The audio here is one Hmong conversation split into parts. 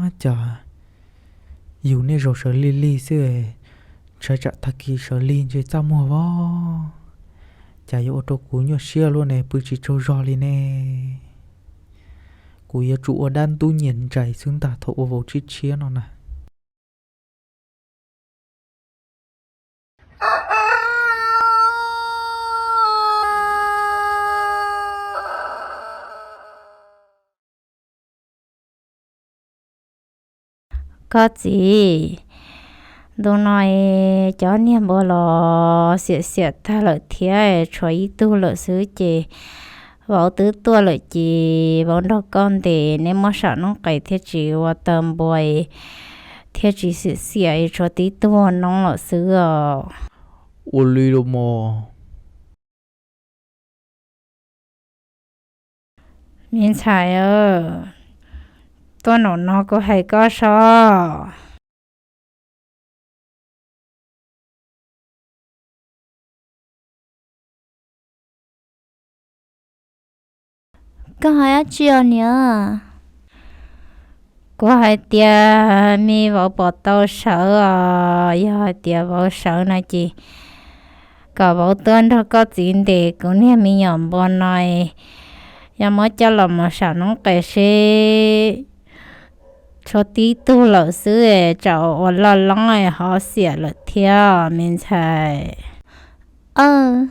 Cas yus niaj zaus sawv lig lig xwb, ntshai tsam tag kis sawv lig ntshe txaj muag vog, cas yuav ua rau kuv nyuaj siab luaj ne, pw tsis tsaug zog li ne. Kuv yuav tsum ua dab ntub nyias ntsais xwb ntag thaum ua vauv tshiab tshiab no na. Koj txiv, ntu no cov niag npua los xiam xiam tag lawm thiab, tshuav ib tug lawm xwb ces vauv twb tuaj lawm ces vauv nrog koj ntes, neb muab sam noob qes thiaj tsis ua tawg npua thiab tsis xiam xiam, tshuav tib tug noob lawm xwb os. Ua li los mas. Me ntxhais, tuaj nraum no kuv hais koj sob. Koj hais dab tsi os niam? Kuv hais tias me vauv puas tau sawv os, yog hais tias vauv sawv no ces kom vauv tuaj nrog koj txiv ntes kuv niag me nyuam npua no, yog muab coj los mus sam noob qes seb. Tshuav tib tug lawm xwb, tsam uas loj loob ho xiam lawm thiab me ntxhais. Aw.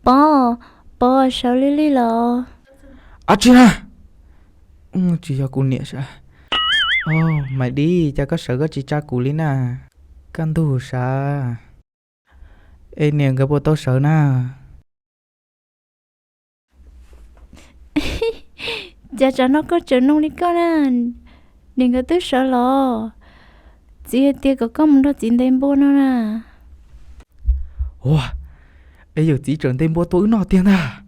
Pog, pog sawv lig lig los? Ab tsi na, tsis yog kuv niam sav. Maiv Dib, cas koj sawv koj tsis tsa kuv li na? Kaj ntug sav. Es niam nkawd puas tau sawv na? Cas tsam no koj tseem noog li koj na? Niam nkawd twb sawv los. Txiv hais tias kom koj mus nrog txiv ntes npua no na. Ua, es yawm txiv tseem ntes npua tua wb noj tiag ntag.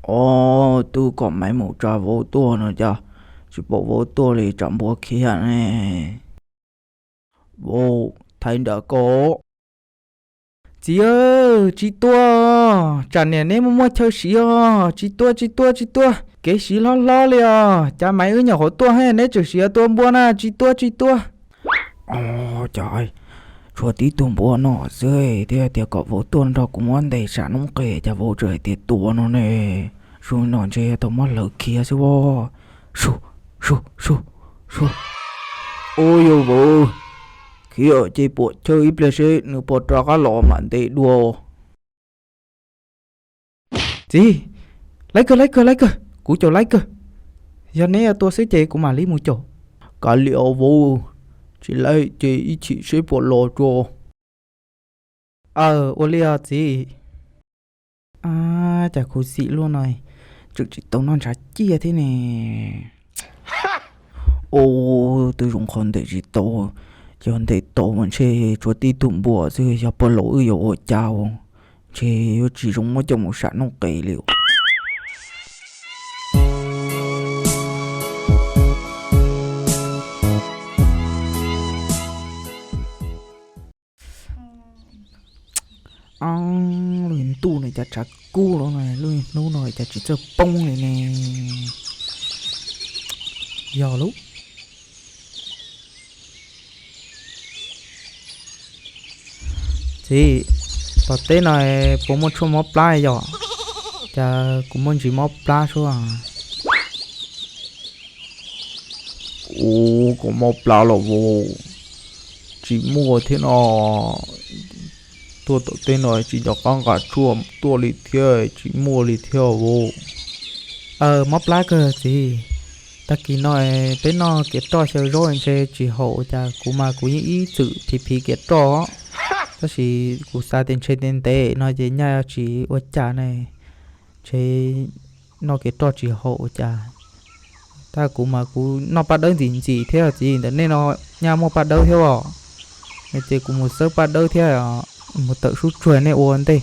Ob tug kom Maiv mus tsa vauv tuaj no cas tsis pom vauv tuaj li, tsam npua khiav ne. Vauv, thaiv nram ko. Txiv, tsis tua, tsam niam neb muaj muaj chaw siv os. Tsis tua, tsis tua, tsis tua, kev siv hlob hlob li os. Cas Maiv wb nyuam qhuav tuaj neb tseem siv tua npua na, tsis tua, tsis tua. Os, cas tshuav tib tug npua no xwb thiab tias kom vauv tuaj nrog kuv muab ntes sam noob qes, cas vauv tseem hais tias tua no ne. Zoo no ntshe tau muab hlawv khiav xwb as. Su, su, su, su. Ua yog vauv khiav ces pom chaw ib pliag seb nws puas rov qab los mam ntes dua. Txiv, laib kawg, laib kawg, laib kawg, kuv caum laib kawg. Yog neb yuav tua xwb ces kuv mam li mus caum. Kav liam vauv, tsis laib ces ib chim seb puas los tso. Aw, ua li os txiv. Cas khuv xim luaj no, tseem tsis tau noj ntshav ciaj thiab ne. Ua, twb zoo qhov ntes tsis tau, yog ntes tau mas ntshe tshuav tib tug npua xwb, yog pog laus wb yuav ua cas, ntshe yuav tsis zoo muab coj mus sam noob qes li. Lub ntuj no cas tshav kub los, lub hnub no cas tsis txawj poob li ne. Yog lub txiv, tom teb no puas muaj tshuaj mob plab yom? Cas kuv muaj ntsis mob plab suab. Ua, koj mob plab los vauv? Tsis muaj thiab no. Tuaj tom teb no tsis nco qab nqa tshuaj tuaj li thiab, tsis muaj li thiab vauv. Aw, mob plab kawg txiv. Tag kis no peb noj kiav roj xyaw zaub ntshe tsis haum, cas kuv mas kuv yeej ib txwm phiv phiv kiav roj. Tab sis kuv xav tias ntshe ntev ntev no ces nyaj yuav tsis ua cas ne, ntshe noj kev roj tsis haum ua cas. Tab kuv mas kuv noj paj dawb ntxim ntxim thiab txiv, ntawm nej no nyaj muaj paj dawb thiab os. No ces kuv mus xawb paj dawb thiab, mus tawm sub tsuag nej ua ntej.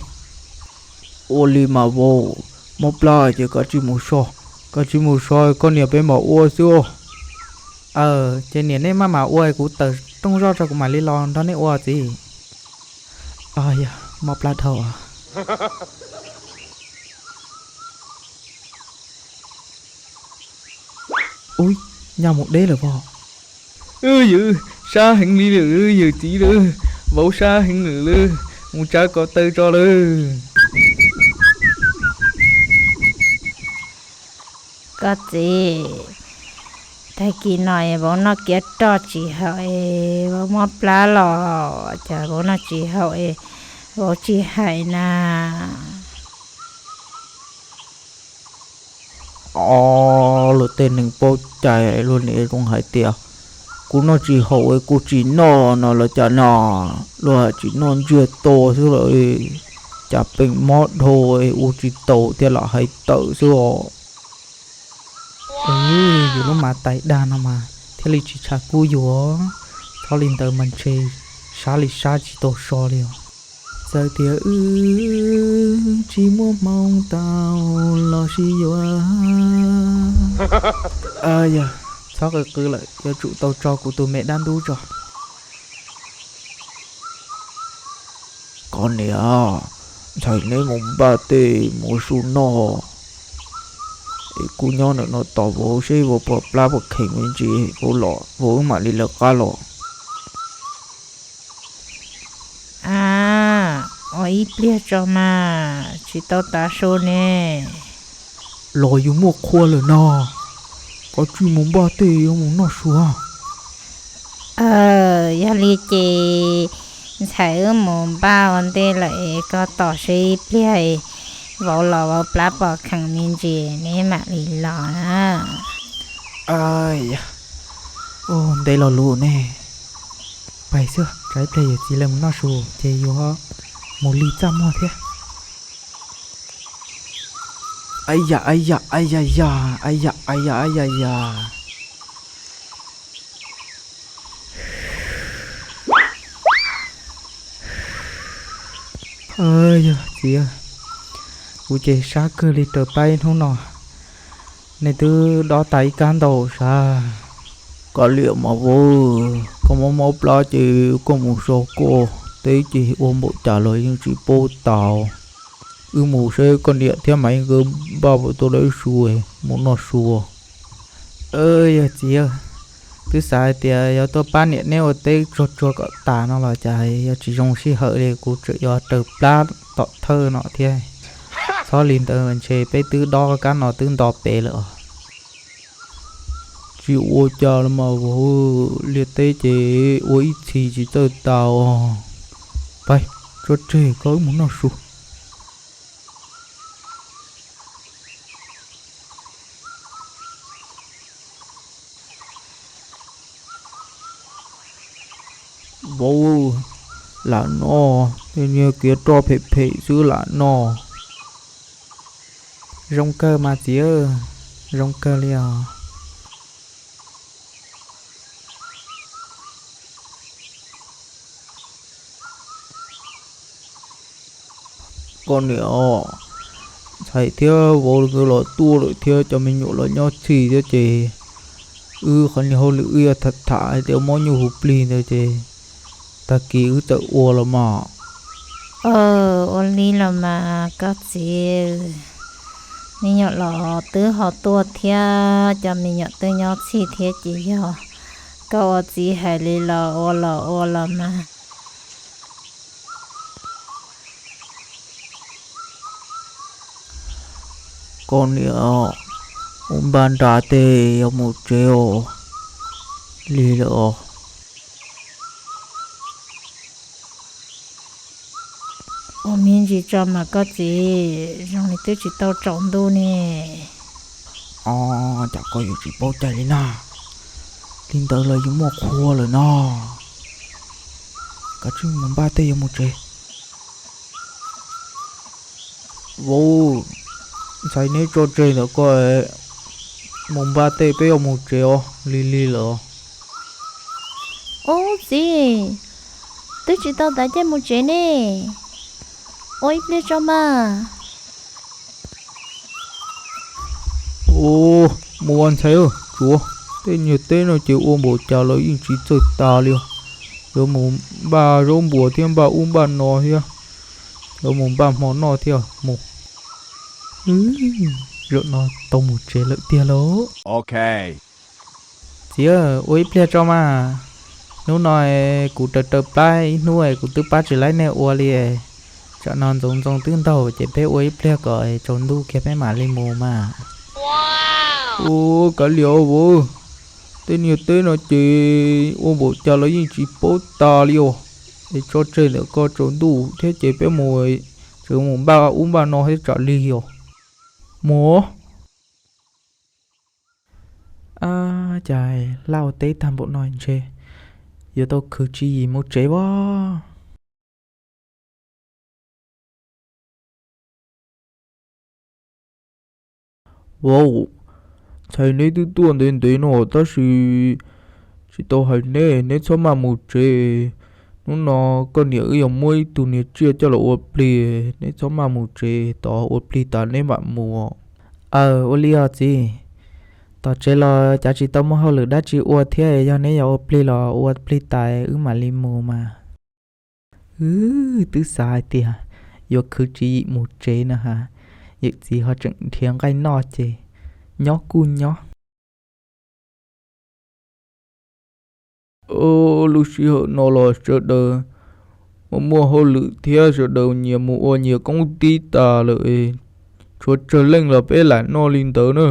Ua li mas vauv, mob plab ces kav tsij mus so, kav tsij mus so koj niam peb mam ua xwb. Aw, ces niam nej maj mam ua, kuv tawm rooj zoj tso kuv mam li los nrog nej ua txiv. Aw, yog mob plab dhau. Ub, nyaj mus deb lawm pob. Yawg, sab heev li lawm, yawg txiv lawm, vauv sab heev lawm, mus tsav ko taw tso lawm. Koj txiv, tag kis no vauv noj kiav roj tsis haum, vauv mob plab los cas vauv noj tsis haum, vauv tsis hais na. Ob, luag tej neeg paub cai luag nim zoo hais tias kuv noj tsis haum es kuv tsis noj no los cas no, luag tsis noj ntsiag to xwb los cas peem mob dhau, ua tsis taus thiaj lam hais tawm xwb os. Yus lub mav tais dag no mas thiaj li tsis tshua kub yus. Txhob li ntawd mas ntshe sab li sab tsis tau so li os. Txawm tias wb tsis muaj hmoo tau los sis yuav, yog txhob qw qw lawm, yuav tsum tau tso kuv tus me dab ntub tso. Koj niam, ntxhais neb mus npaj tej mus ua su noj es kuv nyob ntawm no tos vauv seb vauv puas plab puas kheev me ntsis, vauv los vauv wb mam li lawv qab los. A, ua ib pliag tso mas, tsis tau tav su ne. Los yus muaj qhua lawm no, koj tsij mus npaj tej yuav mus noj su. Yog li ces ntxhais wb mus npaj ua ntej lawm es koj tos seb ib pliag vauv los vauv plab pom kheem me ntsis neb mam li los na. Ntev los lus ne, pais xwb, tsam ib pliag yawm txiv lawv mus noj su ces yuav mus li txaj muag thiab. Ai ya, ai ya, ai ya ya, ai ya, ai ya, ai ya ya. Yog txiv, kuv ces sab kawg li raws pab ib hnub no, nej twb dob tas ib kab ntau sav. Kav liam mas vauv, koj mob mob plab ces koj mus so koj, teb ces ua npaum cas los yeej tsis paub tau. Wb mus saib koj niam thiab Maiv nkawd npaj puas tau dab su mus noj su. Yog txiv, twb xav hais tias yuav tuaj pab niam neb ua teb tsuag tsuag kom tas no los cas yuav tsis zoo sij hawm li, kuv tseem yuav raws plab tom thawj no thiab. Txhob li ntawd ntshe peb twb dob kab no twb nto pem lawm os. Tsis ua cas los mas vauv, liaj teb ces ua ib txhis tsis txawj tau. Pais, tso tseg koj wb mus noj su. Vauv, lam noj, niag kiav roj phem phem xwb lam noj. Zoo kawg mas txiv, zoo kawg li os. Koj niam, ntxhais thiab vauv nkawd los tuaj lawm thiab cov me nyuam los nyob txhij thiab ces wb qhov niag hauj lwm wb yuav tham tham hais tias mob nyuj hu plig ntawd ces tag kis wb txawm ua los mas. Ua li los mas koj txiv, me nyuam los twb ho tuaj thiab cov me nyuam twb nyob txhij thiab ces yog koj ua txiv hais li los ua los ua los mas. Koj niam, ua npaj nra tej yuav mus tsev os. Lig lawm os. Ua me ntsis tso mas koj txiv, zoo li twb tsis tau tsaus ntuj ne. Os, cas koj yuav tsis paub cai li na. Li ntawd los yus muaj qhua lawm no. Mus npaj tej yuav mus tsev. Vauv, ntxhais neb tso tseg ntawm ko, mus npaj tej peb yuav mus tsev os, lig lig lawm. Ub txiv, twb tsis tau tav caij mus tsev ne, ua ib pliag tso mas. Mus ua ntxhais, tsuav tej niag teb no ces ua npaum cas los yeej tsis txawj tas li os. Yuav mus npaj zaub npuas thiab npaj ub npaj no thiab, yuav mus npaj hmo noj thiab mus. Zaum no tau mus tsev lawm tiag lauj. Txiv, ua ib pliag tso mas. Hnub no kuv raws raws plab ib hnub kuv twb pab tsis laib nej ua li. Tsam no ntxoov ntxoo twb ntaug ces peb ua ib pliag kom tsaus ntuj kiag peb mam li mus mas. Ua kav liam vauv, tej niag teb no ces ua npaum cas los yeej tsis paub tas li os. Es tso tseg ntawm ko, tsaus ntuj thiab ces peb mus, tseem mus npaj ub npaj no thiab tsam lig os. Mus. Ab, cas laj ua teb tag npaum no ntshe yuav tau khwv tswv yim mus tsev as. Vauv, ntxhais neb twb tuaj ntev ntev no tab sis tsis tau hais neb, neb txhob maj mus tsev. Hnub no koj niam wb yuav muab ib tug niag tsiaj coj los ua plig, neb txhob maj mus tsev, tos ua plig tas neb mam mus. Aw, ua li os txiv. Tom tsev los cav tsis tau muaj hauj lwm dab tsi ua thiab, yog neb yuav ua plig los ua plig tas wb mam li mus mas. Wb twb xav hais tias yuav khwv tswv yim mus tsev no ha, yawm txiv ho tseem nrhiav nqaij noj ces nyob kuj nyob. Lub sij hawm no los sawv daws muaj muaj hauj lwm thiab sawv daws nyias mus ua nyias koob tib tas lawm, tshuav tsawg leej los peb lam noj li ntawd na.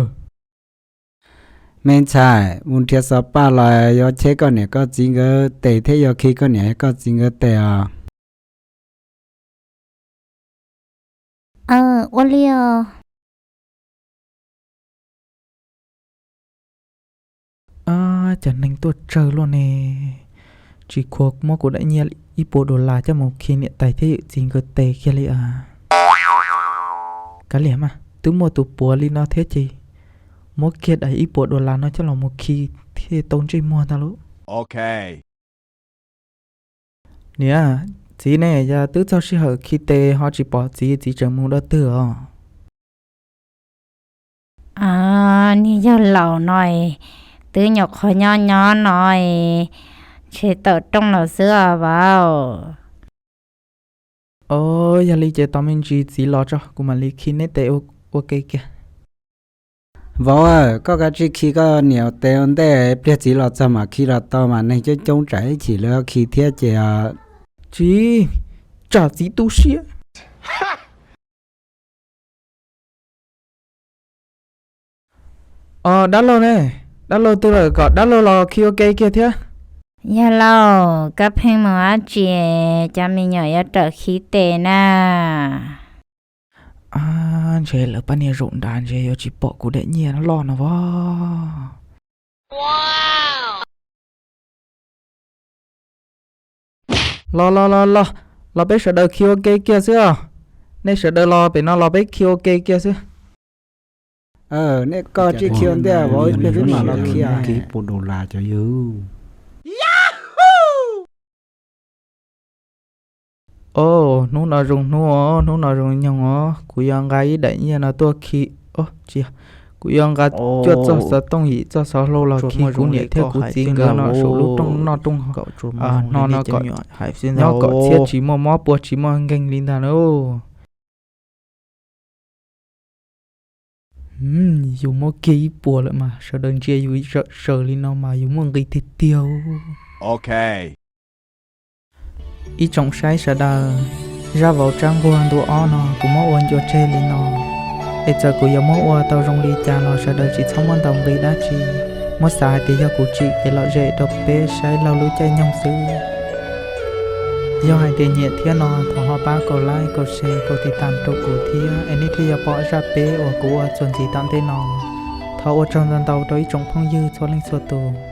Me ntxhais, mus nrhiav xov paj los yuav cheb koj niam koj txiv nkawd tes thiab yuav khi koj niam koj txiv nkawd tes os. Ua li os. Ab, cas neeg tuaj tsawg luaj ne. Tsis khuav muab kuv daim nyiaj ib puas dollar coj mus khi niam tais thiab yawm txiv nkawd tes kiag li as. Kav liam mas, twb muaj tus puav li no thiab ces muab kiag daim ib puas dollar no coj los mus khi thiaj tau ntsej muag ntag lauj. Niam, txiv ne, yog twb txog sij hawm khi tes ho tsis pom txiv, txiv tseem mus dua twg os? Niag yawg laus no es, twb nyuam qhuav nyob nyob no es, ntshe tawm rooj los xwb os vauv. Os, yog li ces tos me ntsis txiv los tso kuv mam li khi neb tes ua ke kiag. Vauv, koj kav tsij khi koj niam tes ua ntej, pliag txiv los txog mam khi los tau mas, neeg coob coob tsam ib chim lawv khi thiab ces. Tsis, tsam txiv tu siab. Os, dab laug ne, dab laug twg lawm kom dab laug los khi ua ke kiag thiab. Yawg laus, koj pheej mus dab tsi, cov me nyuam yuav rawm khi tes na. Ntshe lawv pab niag zaum nrad ntshe yuav tsis pom kuv daim nyiaj loj no vov. Los los los los, los peb sawv daws khi ua ke kiag xwb os. Nej sawv daws los pem no los peb khi ua ke kiag xwb. Nej koj tsij khi ua ntej, vauv ib pliag peb mam los khi. Os, hnub no zoo hnub os, hnub no zoo nyoog os, kuv yuav nqa ib daim nyiaj no tuaj khi, tsis, kuv yuav nqa cuaj txoj xov tooj yim txoj xov hlau los khi kuv niam thiab kuv txiv nkawd no saum lub rooj noj rooj haus, hno no kom nyob kom txhiab tsis muaj mob puas tsis muaj nkeeg li ntag na. Yus muab kiag ib puas lawm mas sawv daws ntsia yus zam zaws li no mas yus muaj nqis tiag tiag. Ib tsoom saib sawv daws, zaj vauv tsab nquag ntu ob no kuv muab ua ncua tseg li no, es txawm kuv yuav muab ua tau zoo li cas los sawv daws tsis txhob muab ntaus nqi dab tsi, muab xav hais tias yog kuv tsim kev lom zem rau peb saib laug lub caij nyoog xwb. Yog hais tias nyiam thiab no thov ho pab kaum like, kaum share, kaum tiv tam rau kuv thiab es nej thiaj yuav pom zaj peb uas kuv ua txuas ntxiv tom ntej no. Thov ua tsaug ntau ntau rau ib tsoom phooj ywg txhua leej txhua tus.